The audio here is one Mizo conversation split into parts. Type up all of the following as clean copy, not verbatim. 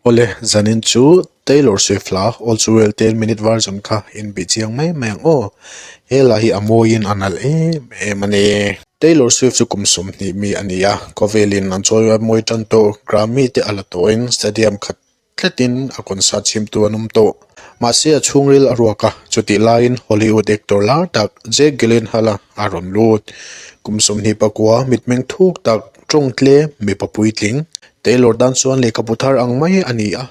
Awle, zanin chu Taylor Swift hla All Too Well 10 minute version kha in bih chiang mai mai ang aw. He hla hi a mawiin a nalh em em a ni. Taylor Swift chu kum 20 mi a ni a, khawvelin an chawi a mawi tan tawh, Grammy te a la tawhin stadium khat tletin a concert chhimtu an awm tawh. Mahse a chhungril a ruak a, chutih laiin Hollywood actor lar tak Jake Gyllenhaal-a a rawn lut. Kum 29 mitmeng thuk tak tawng tlem mipa puitling Taylor tan chuan lehkhabu thar ang mai a ni a,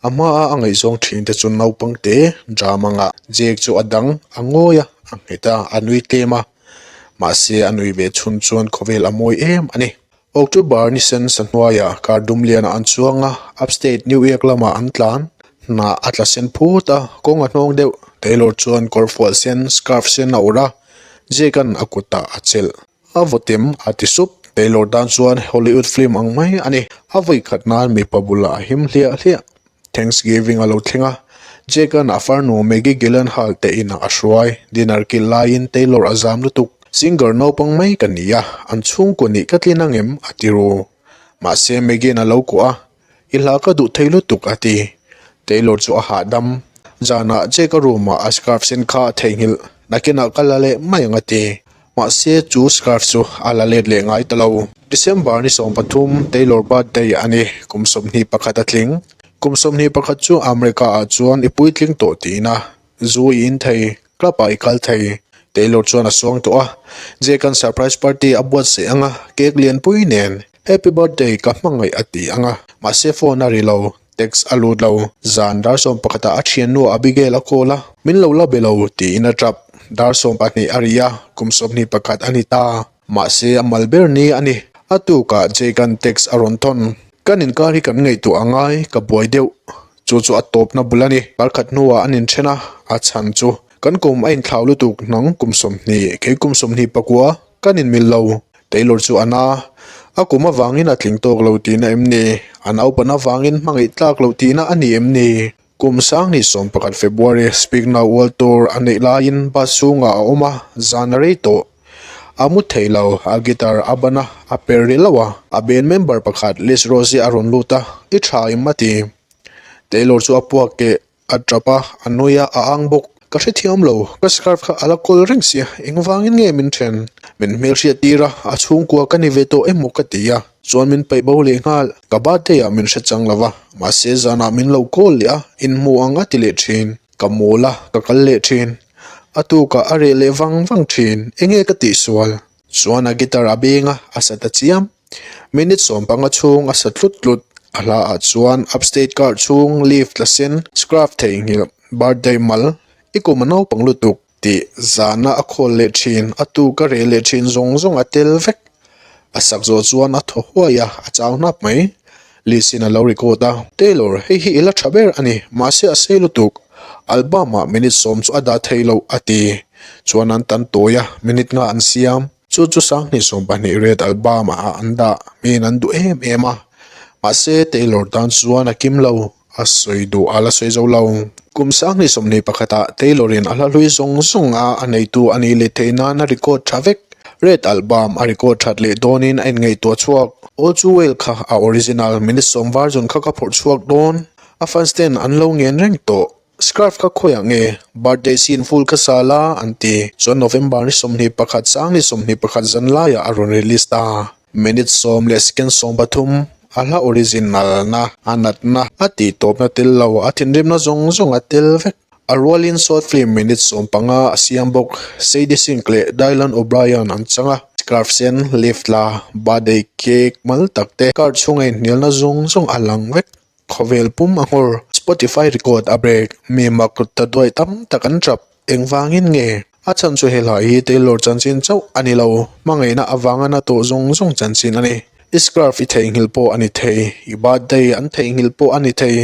a hmaa a ngaihzawng thin te chu naupang te drama ngah Jake chu a dang a ngawi a, a nghet a, a nui tlem a, mahse a nui ve chhun chuan khawvel a mawi em a ni. October ni sen sa hnuaiah car dum lianah an chuang a, upstate New York lamah an tlan. Hnah a tla sen phut a, kawng a hnawng deuh. Taylor chuan kawrfual sen, scarf sen a awrh a, Jake-a'n a kutah a chelh. A vawtem a ti sup. Taylor tan chuan Hollywood film ang mai a ni. A vawi khat nan mipa bulah a him hliah hliah. Thanksgiving a lo thleng a, Jake-a'n a farnu Maggie Gyllenhaal te inah a hruai. Dinner kilh laiin Taylor a zam lutuk. Singer naupang mai ka ni a, an chhungkaw nih ka tlin angem? a ti ru. Mahse Maggie-a'n a lo kuah a, I hla ka duh thei lutuk a ti. Taylor chu a hahdam. Zanah Jake-a room-ah a scarf sen kha a theihnghilh. Nakinah ka la leh mai ang a ti. Mahse chu scarf chu a la let leh ngai ta lo. December ni 13 Taylor birthday a ni. Kum 21 a tling. Kum 21 chu America-ah chuan i puitling tawh tiin a zu i in thei, club-ah i kal thei. Taylor chuan a suang tawh a. Jake-a'n surprise party a buatsaih ang a, cake lianpui nen. Happy birthday ka hmangaih a ti ang a, mahse phone a ri lo, text a lut lo. Zan dar 11 ah a thiannu Abigail a call a, min lo la be lo tiin a tap. Dar 12 a ri a, kum 21 a ni ta. Mahse a mal ber ni a ni. A tukah Jake-a'n text a rawn thawn. Kan inkar hi kan ngaihtuah a ngai, ka buai deuh. Chu chu a tawpna bul a ni. Karkhat hnuah an inthen a, a chhan chu kan kum a inthlau lutuk nang kum 20, kei kum 29. Kan inmil lo. Taylor chu a na. A kum avangin a tling tawk lo tihna em ni? A naupan avangin hmangaih tlak loh tihna a ni em ni? Kum 2011 February Speak Now World Tour a neih laiin bus chhungah a awm a, zan a rei tawh. A mu thei lo, a guitar a ban a, a per rih lo a. A band member pakhat Liz Rose a rawn lut a, I tha im a ti. Taylor chu a puak keh. A tap a, a nui a, a ang bawk. Ka hrethiam lo, ka scarf kha a la kawl reng sia, engvangin nge min then? Min hmelhriat tir a, a chhungkua ka ni ve tawh emaw ka ti a, chuan min paih bo leh nghal. Ka birthday ah min hre chang lo va, mahse zanah min lo call leh a, inhmu ang a ti leh thin. Ka mawl a, ka kal leh thin. A tukah a reh leh vang vang thin, enge ka tihsual? Chuan a guitar a beng a, a sa ta chiam. Minute 15 chhung a sa tlut tlut. A hla ah chuan upstate car chhung lift tla sen, scarf theihnghilh, birthday mal, i kum a naupang lutuk tih zana a khawl leh thin, a tuk a reh leh thin zawng zawng a tel vek. A sak zawh chuan a thaw huai a, a chau hnap mai. Liz in a lo record a. Taylor, hei hi i la tha ber a ni, mahse a sei lutuk. Album ah minute 10 chu a dah thei loh a ti. Chuan an tan tawi a, minute nga an siam. Chu chu 2020 Red Album ah an dah, miin an duh em em a. Mahse Taylor tan chuan a kim lo, a sawi duh a la sawi zo lo. Kum 2021 ah Taylor in a hla hlui zawng zawng a a neitu a nih leh theih nan a record tha vek. Red Album a record that leh dawnin a inngaihtuah chhuak. All Too Well kha a original minute 10 version kha ka phawrh chhuak dawn. A fans ten an lo ngen reng tawh. Scarf kha khawiah nge birthday scene full kha sa la an ti. Chuan November ni 21 2021 zan laiah a rawn release ta. Minute 10 leh second 13 a hla original na a natna a tih tawpna tel lo a thinrimna zawng zawng a tel vek. A rualin short film minute 15 a siam bawk. Sadie Sink leh Dylan O'Brien an chang a. Scarf sen, lift la, birthday cake mal tak te car chhunga inhnialna zawng zawng a lang vek. Khawvel pum a nghawr. Spotify record a break. Mi mak ta duai tam tak an tap. Engvangin nge? A chhan chu he hla hi Taylor chanchin chauh a ni lo. Hmangaihna avanga na tawh zawng zawng chanchin a ni. I scarf i theihnghilh pawh a ni thei. I birthday an theihnghilh pawh a ni thei.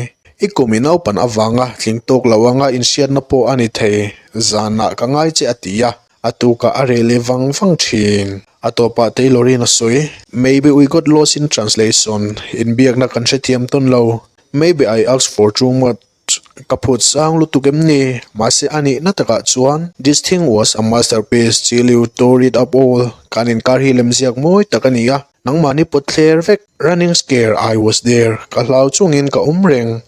I kum i naupan avanga tling tawk lo anga inhriatna pawh a ni thei. Zanah ka ngai che a ti a. A tukah a reh leh vang vang thin. A tawpah Taylor-in a sawi, Maybe we got lost in translation, inbiakna kan hrethiam tawn lo. Maybe I asked for too much, ka phut sang lutuk em ni? Mahse a nihna takah chuan, This thing was a masterpiece till you tore it up all, kan inkar hi lemziak mawi tak a ni a. Nangmahni pawt thler vek. Running scare I was there ka hlau chungin ka awm reng.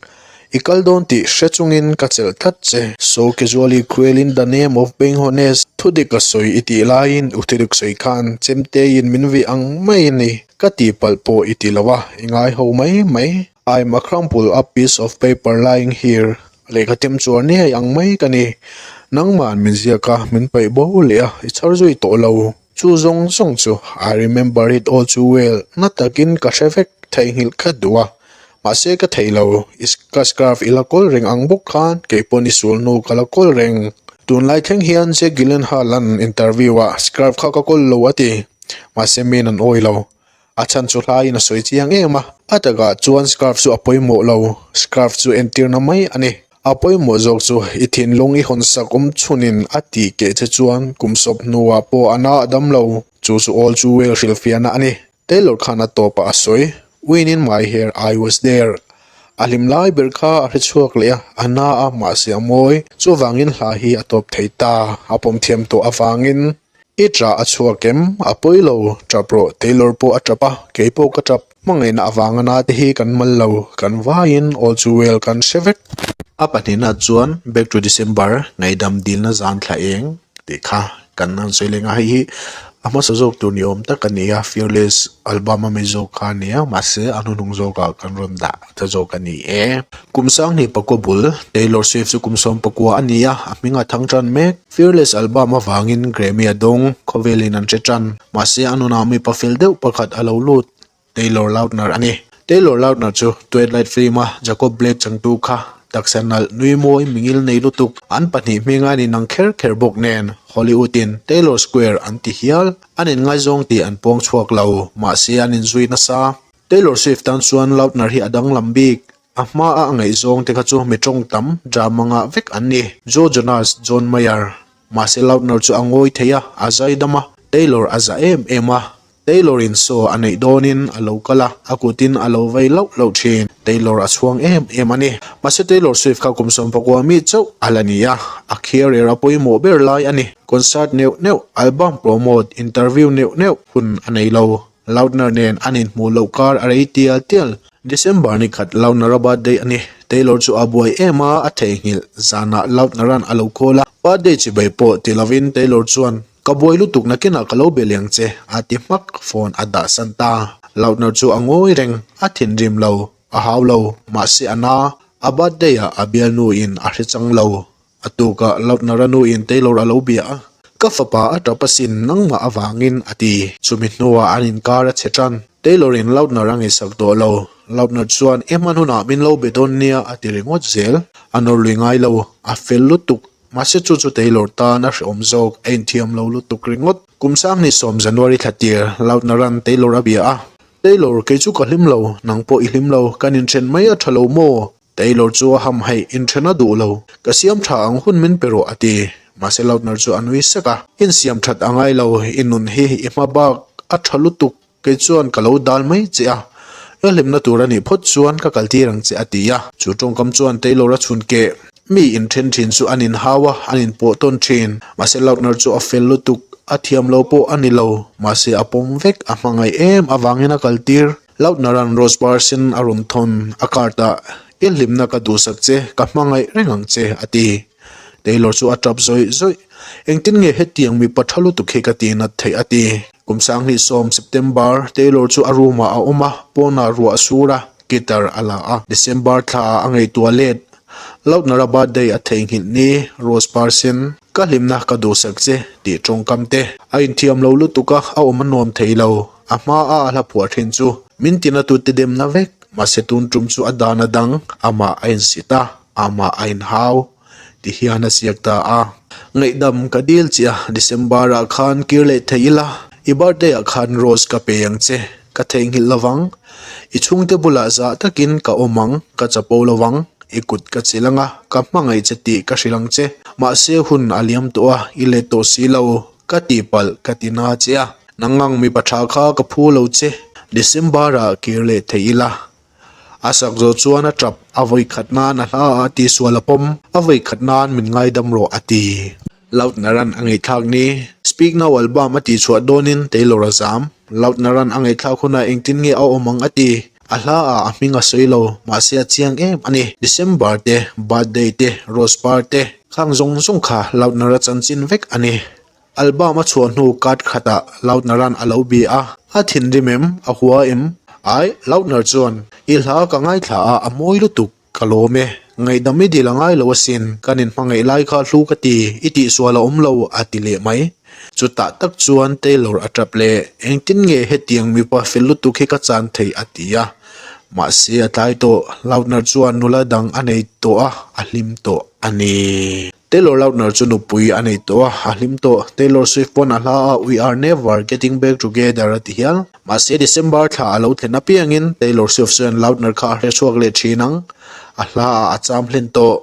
I kal dawn tih hre chungin ka chelh tlat che. So casually cruel in the name of being honest thudik a sawi i tih laiin u thudik sawi khan chemteiin min vih ang mai a ni. Ka tihpalh pawh i ti lo a, i ngai ho mai mai. I'm a crumple up piece of paper lying here, lehkha them chuar niai ang mai ka ni. Nangma'n min ziak a, min paih bo leh a, i chhar zui tawh lo. Chu zawng zawng chu I remember it all too well, na takin ka hre vek, theihnghilh ka duh a. Mahse ka thei lo, i ka scarf i la kawl reng ang bawk khan kei pawn i sulhnu ka la kawl reng. Tunlai thleng hian Jake Gyllenhaal an interview ah scarf kha ka kawl lo a ti. Mahse min an awi lo. A chhan chu hlaiin a sawi chiang em a, a takah chuan scarf chu a pawimawh lo, scarf chu entirna mai a ni. A pawimawh zawk chu i thinlung i hawn sak awm chhunin a tih keh che chuan kum sawp hnuah pawh a na a dam lo, chu chu all chu well hrilhfiahna a ni. Taylor khan a tawpah a sawi, Win in my hair, I was there. A hlim lai ber kha a hre chhuak leh a, a na a, mahse a mawi. Chuvangin hla hi a tawp thei ta, a pawm thiam tawh avangin. I ṭah a chhuak em? A pawi lo, ṭap rawh. Taylor pawh a ṭap a, kei pawh ka ṭap. Hmangaihna avanga na te hi kan mal lo, kan vaiin all too well kan hre vek. A pahnihna chuan Back to December ngaihdam dilna zan thla eng tih kha kan han sawi leng a, hei hi a hmasa zawk tur ni awm tak a ni a, Fearless album a mi zawk kha a ni a, mahse a hnuhnung zawkah kan rawn dah ta zawk a ni e. Kum sanghnih pakua bul, Taylor Swift chu kum sawm pakua a ni a, a hming a thang ṭan mek. Fearless album avangin Grammy a dawng, khawvelin an hre tan. Mahse a nunah mipa fel deuh pakhat a lo lut, Taylor Lautner a ni. Taylor Lautner chu Twilight film-a Jacob Blake changtu kha taksa nalh nui mawi mingil nei lutuk an pahnih hming a inang kher kher bawk nen Hollywood-in Taylor Square an ti hial. An inngaizawng tih an puang chhuak lo, mahse an inzui nasa. Taylor Swift tan chuan Lautner hi a danglam bik. A hmaa a ngaihzawng te kha chu mi tawng tam drama ngah vek an ni. Joe Jonas, John Mayer. Mahse Lautner chu a ngawi thei a, a zai dam a, Taylor a za em em a. Taylor in saw a neih dawnin a lo kal a, a kutin a lo vei lauh lauh thin. Taylor a chhuang em em a ni. Mahse Taylor Swift kha kum 19 mi chauh a la ni a, a career a pawimawh ber lai a ni. Concert neuh neuh, album promote, interview neuh neuh hun a nei lo. Lautner nen an inhmuh loh kar a rei tial tial. December ni khat Lautner-a birthday a ni. Taylor chu a buai em a, a theihnghilh. Zanah Lautner-a'n a lo call a, birthday chibai pawh ti lovin Taylor chuan, Ka buai lutuk nakinah ka lo be leng che, a ti hmak, phone a dah san ta. Lautner chu a ngawi reng, a thinrim lo, a hau lo, mahse a na. A birthday-ah a bialnuin a hre chang lo. A tukah Lautner-a nuin Taylor a lo bia a, Ka fapa a tap asin nangmah avangin a ti. Chumi hnuah an inkar a chhe tan. Taylor-in Lautner a ngaihsak tawh lo. Lautner chuan i hman hunah min lo be dawn nia a ti ringawt zel. A nawr lui ngai lo, a fel lutuk. Mahse chu chu Taylor tan a hrehawm zawk, a inthiam lo lutuk ringawt. Kum sanghnih sawm January thla tir, Lautner-a'n Taylor a bia a, Taylor, kei chu ka hlim lo, nang pawh i hlim lo, kan inthen mai a tha lo maw? Taylor chu a hamhaih inthen a duh lo. Ka siam tha ang hun min pe rawh a ti. Mahse Lautner chu a nui sek a. In siam that a ngai lo, i nun hi i hma bak a tha lutuk, kei chuan ka lo dal mai che a. I hlimna tur a nih phawt chuan ka kal tir ang che a ti a. Chu tawngkam chuan Taylor a chhun keh. Mi inthen thin chu an inhau a, an inpawh tawn thin. Mahse Lautner chu a fel lutuk, a thiam lo pawh a ni lo. Mahse a pawm vek, a hmangaih em avangin a kal tir. Lautner-a'n Rose par sen a rawn thawn a card ah, I hlimna ka duhsak che, ka hmangaih reng ang che, a ti. Taylor chu a tap zawih zawih. Engtin nge hetiang mipa tha lutuk hi ka ti nat theih a ti. Kum 2010 September, Taylor chu a room ah a awm a, pawnah ruah a sur a, guitar a la a. December thla ah a ngaihtuah let. Lautner-a birthday a theihnghilh ni, Rose par sen, ka hlimna ka duhsak che, tih tawngkam te. A inthiam lo lutuk a, a awm a nuam thei lo. A hma a a hla phuah thin chu min tina tute demna vek, mahse tun tum chu a dan a dang, amah a insit a, amah a inhau ti hian a ziak ta a. Ngaihdam ka dil chiah a, December ah khan kir leh thei ila, i birthday ah khan rose ka pe ang che, ka theihnghilh lovang, i chhungte bulah zah takin ka awm ang, ka chapo lovang, i kut ka chilh anga, ka hmangaih che tih ka hrilh ang che, mahse hun a liam tawh a, i let tawh si lo. Ka tihpalh ka ti na che a, nangang mipa tha kha ka phu lo che, December ah kir leh thei ila. A sak zawh chuan a tap, a vawi khat nan a hla a tihsual a pawm, a vawi khat nan min ngaidam rawh a ti. Lautner-a'n a ngaihthlak ni, Speak Now album a tihchhuah dawnin Taylor a zam. Lautner-a'n a ngaihthlak hunah engtin nge a awm ang a ti. A hla ah a hming a sawi lo, mahse a chiang em a ni. December te, birthday te, rose par te, khang zawng zawng kha Lautner-a chanchin vek a ni. Album a chhuah hnu card khatah Lautner-a'n a lo bia a, a thinrim em? A hua em? Ai, Lautner chuan, I hla ka ngaithla a, a mawi lutuk. Ka lawm e, ngaihdam i dil a ngai lo asin, kan inhmangaih lai kha hlu ka ti, i tihsual a awm lo, a ti leh mai. Chutah tak chuan Taylor a tap leh, engtin nge hetiang mipa fel lutuk hi ka chan theih a ti a. Mahse a tlai tawh, Lautner chuan nula dang a nei tawh a, a hlim tawh a ni. Taylor Lautner chu nupui a nei tawh a, a hlim tawh. Taylor Swift pawn a hla a, We are never getting back together a ti hial. Mahse December thla a lo thlen apiangin Taylor Swift chuan Lautner kha a hre chhuak leh thin ang. A hla ah a cham hlen tawh.